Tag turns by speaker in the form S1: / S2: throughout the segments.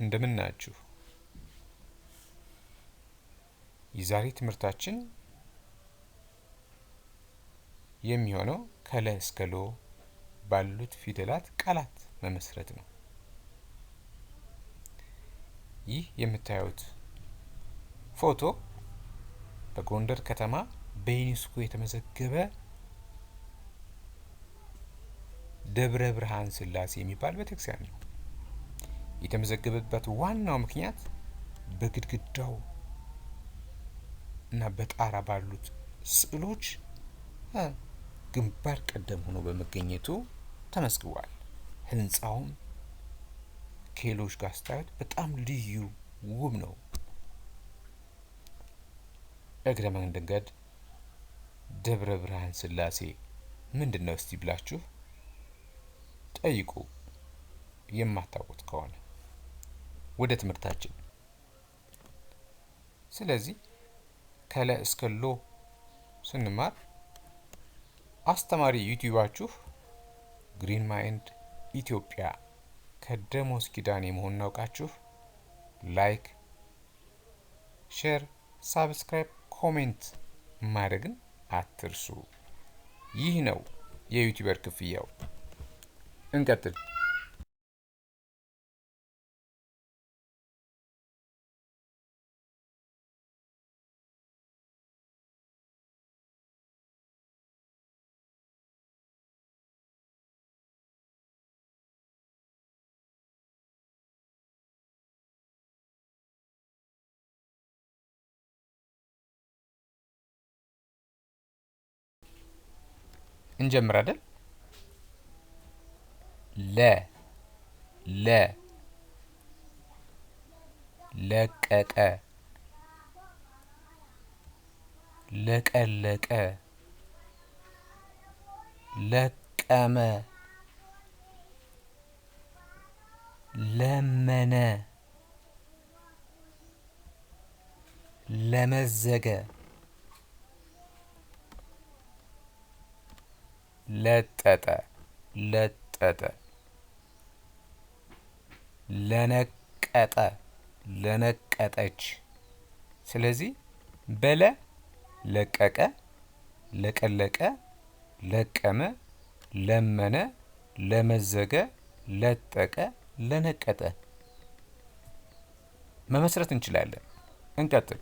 S1: እንደምን ናችሁ? የዛሬ ትምህርታችን የሚሆነው ከለ እስከ ሎ ባሉት ፊደላት ቃላት መመስረት ነው። ይህ የምታዩት ፎቶ በጎንደር ከተማ በዩኔስኮ የተመዘገበ ደብረ ብርሃን ስላሴ የሚባል ቤተክርስቲያን ነው። የተመዘገበበት ዋናው ምክንያት በግድግዳው እና በጣራ ባሉት ስዕሎች ግንባር ቀደም ሆኖ በመገኘቱ ተመዝግቧል። ህንፃውም ከሌሎች ጋር ስታዩት በጣም ልዩ ውብ ነው። እግረ መንገድ ደብረ ብርሃን ስላሴ ምንድን ነው እስቲ ብላችሁ ጠይቁ፣ የማታውቁት ከሆነ። ወደ ትምህርታችን። ስለዚህ ከለ እስከ ሎ ስንማር አስተማሪ ዩቲዩባችሁ ግሪን ማይንድ ኢትዮጵያ ከደሞዝ ኪዳኔ መሆኑን አውቃችሁ like፣ share፣ subscribe፣ comment ማድረግን አትርሱ። ይህ ነው የ YouTuber ክፍያው። እንቀጥል። እንጀምር አይደል? ለ ለ ለቀቀ ለቀለቀ ለቀመ ለመነ ለመዘገ ለጠጠ ለጠጠ ለነቀጠ ለነቀጠች። ስለዚህ በለ ለቀቀ ለቀለቀ ለቀመ ለመነ ለመዘገ ለጠቀ ለነቀጠ መመስረት እንችላለን። እንቀጥል።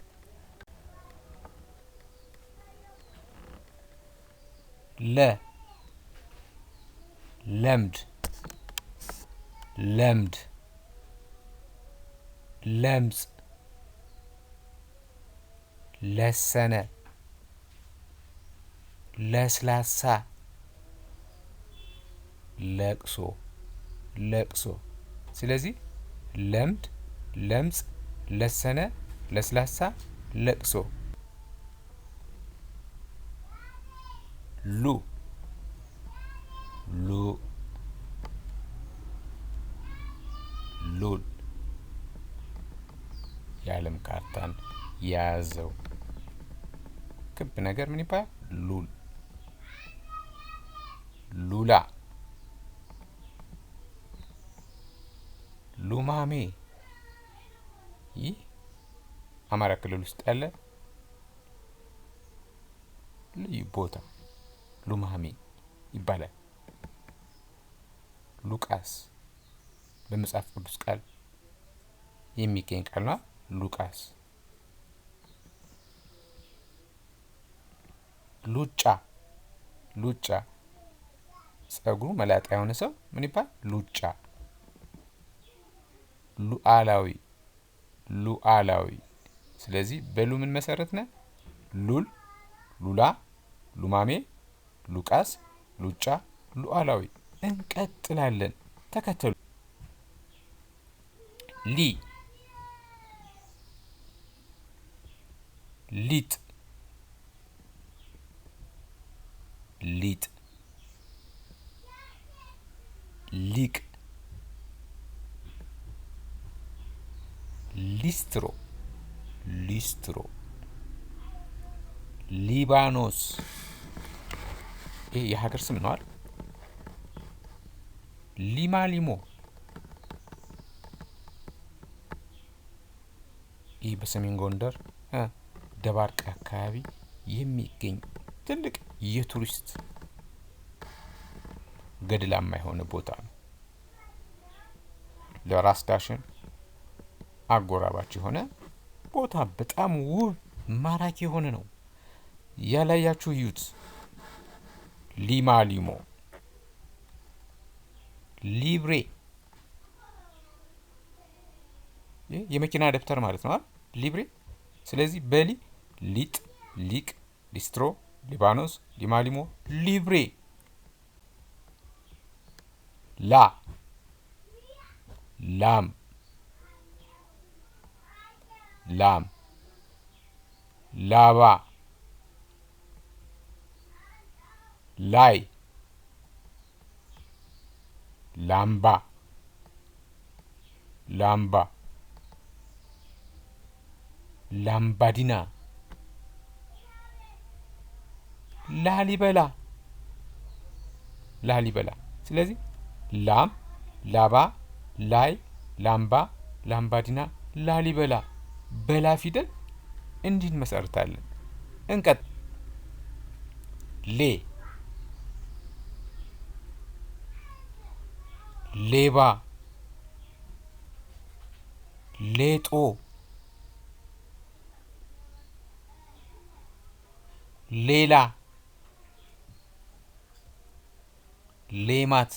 S1: ለ ለምድ ለምድ ለምጽ ለሰነ ለስላሳ ለቅሶ ለቅሶ። ስለዚህ ለምድ፣ ለምጽ፣ ለሰነ፣ ለስላሳ፣ ለቅሶ። ሉ ሉ ሉል የዓለም ካርታን የያዘው ክብ ነገር ምን ይባላል? ሉል። ሉላ ሉማሜ ይህ አማራ ክልል ውስጥ ያለ ልዩ ቦታ ሉማሜ ይባላል። ሉቃስ በመጽሐፍ ቅዱስ ቃል የሚገኝ ቃል ነው። ሉቃስ። ሉጫ ሉጫ ጸጉሩ መላጣ የሆነ ሰው ምን ይባላል? ሉጫ። ሉዓላዊ ሉዓላዊ። ስለዚህ በሉ ምን መሰረት ነ? ሉል፣ ሉላ፣ ሉማሜ፣ ሉቃስ፣ ሉጫ፣ ሉዓላዊ። እንቀጥላለን። ተከተሉ። ሊ ሊጥ ሊጥ ሊቅ ሊስትሮ ሊስትሮ ሊባኖስ ይሄ የሀገር ስም ነው አይደል? ሊማሊሞ ይህ በሰሜን ጎንደር ደባርቅ አካባቢ የሚገኝ ትልቅ የቱሪስት ገድላማ የሆነ ቦታ ነው። ለራስ ዳሽን አጎራባች የሆነ ቦታ በጣም ውብ ማራኪ የሆነ ነው። ያላያችሁ እዩት። ሊማ ሊሞ፣ ሊብሬ የመኪና ደብተር ማለት ነው አይደል? ሊብሬ። ስለዚህ በሊ ሊጥ፣ ሊቅ፣ ሊስትሮ፣ ሊባኖስ፣ ሊማሊሞ፣ ሊብሬ። ላ ላም ላም ላባ ላይ ላምባ ላምባ ላምባዲና ላሊበላ ላሊበላ። ስለዚህ ላም፣ ላባ፣ ላይ፣ ላምባ፣ ላምባዲና፣ ላሊበላ በላ ፊደል እንዲህ እንመሰርታለን። እንቀጥ ሌ ሌባ ሌጦ ሌላ ሌማት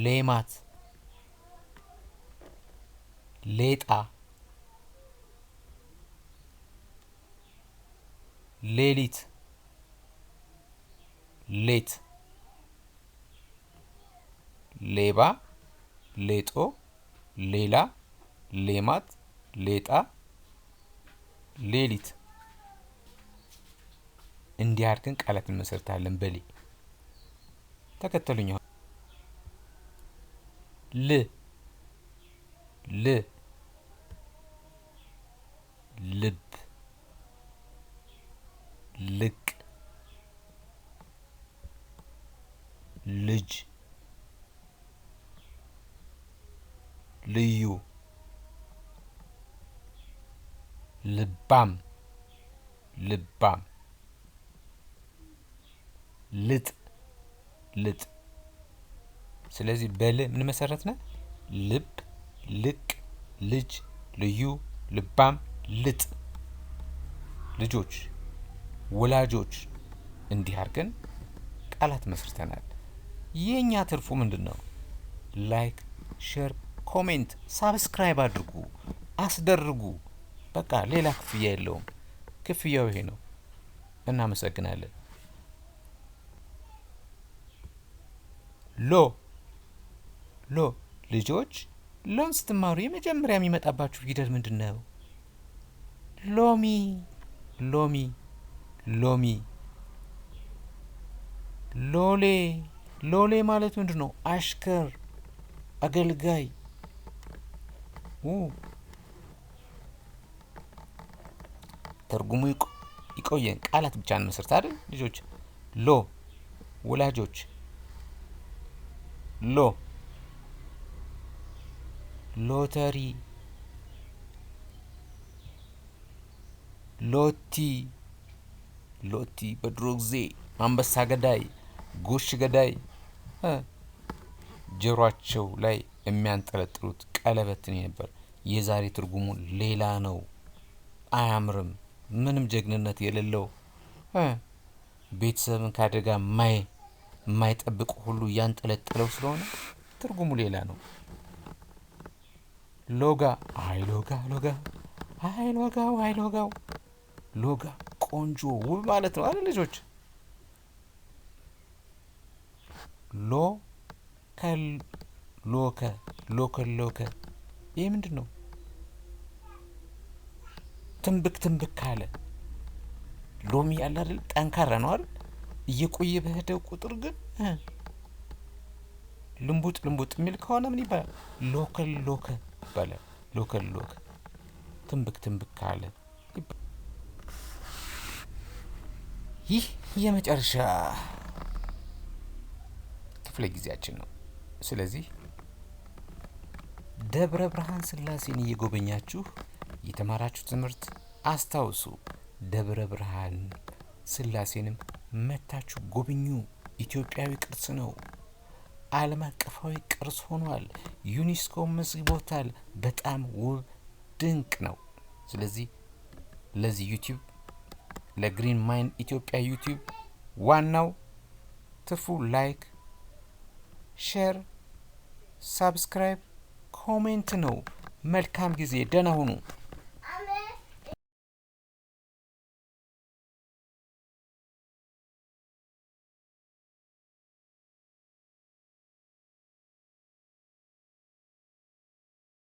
S1: ሌማት ሌጣ ሌሊት ሌት ሌባ ሌጦ ሌላ ሌማት ሌጣ ሌሊት። እንዲህ አድርገን ቃላት እንመሰርታለን። በሌ ተከተሉኝ። ል ል ልብ ልቅ ልጅ ልዩ ልባም ልባም ልጥ ልጥ። ስለዚህ በል ምን መሰረትነ? ልብ ልቅ ልጅ ልዩ ልባም ልጥ። ልጆች ወላጆች እንዲህ አድርገን ቃላት መስርተናል። የእኛ ትርፉ ምንድን ነው? Like፣ share፣ comment፣ subscribe አድርጉ፣ አስደርጉ። በቃ ሌላ ክፍያ የለውም። ክፍያው ይሄ ነው። እናመሰግናለን። ሎ ሎ ልጆች ሎን ስትማሩ የመጀመሪያ የሚመጣባችሁ ፊደል ምንድን ነው? ሎሚ ሎሚ ሎሚ። ሎሌ ሎሌ ማለት ምንድን ነው? አሽከር፣ አገልጋይ። ትርጉሙ ይቆየን። ቃላት ብቻ እንመስርት አይደል ልጆች? ሎ ወላጆች፣ ሎ ሎተሪ፣ ሎቲ ሎቲ በድሮ ጊዜ አንበሳ ገዳይ፣ ጎሽ ገዳይ ጆሯቸው ላይ የሚያንጠለጥሉት ቀለበትን ነበር። የዛሬ ትርጉሙ ሌላ ነው። አያምርም። ምንም ጀግንነት የሌለው ቤተሰብን ከአደጋ የማይጠብቅ ሁሉ እያንጠለጠለው ስለሆነ ትርጉሙ ሌላ ነው። ሎጋ አይ ሎጋ ሎጋ አይ ሎጋው አይ ሎጋው ሎጋ ቆንጆ ውብ ማለት ነው አይደል ልጆች? ሎ ከሎከ ሎከሎከ ይህ ምንድን ነው? ትንብክ ትንብክ አለ። ሎሚ ያለ አይደል? ጠንካራ ነው አይደል? እየቆየ በሄደ ቁጥር ግን ልንቡጥ ልንቡጥ የሚል ከሆነ ምን ይባላል? ሎከል ሎከ ይባላል። ሎከል ሎከ ትንብክ ትንብክ አለ። ይህ የመጨረሻ ክፍለ ጊዜያችን ነው። ስለዚህ ደብረ ብርሃን ስላሴን እየጎበኛችሁ የተማራችሁ ትምህርት አስታውሱ። ደብረ ብርሃን ስላሴንም መታችሁ ጎብኙ። ኢትዮጵያዊ ቅርስ ነው። ዓለም አቀፋዊ ቅርስ ሆኗል። ዩኒስኮ መዝግቦታል። በጣም ውብ ድንቅ ነው። ስለዚህ ለዚህ YouTube፣ ለ Green Mind ኢትዮጵያ YouTube ዋናው ትርፉ like፣ share፣ subscribe፣ comment ነው። መልካም ጊዜ። ደህና ሁኑ።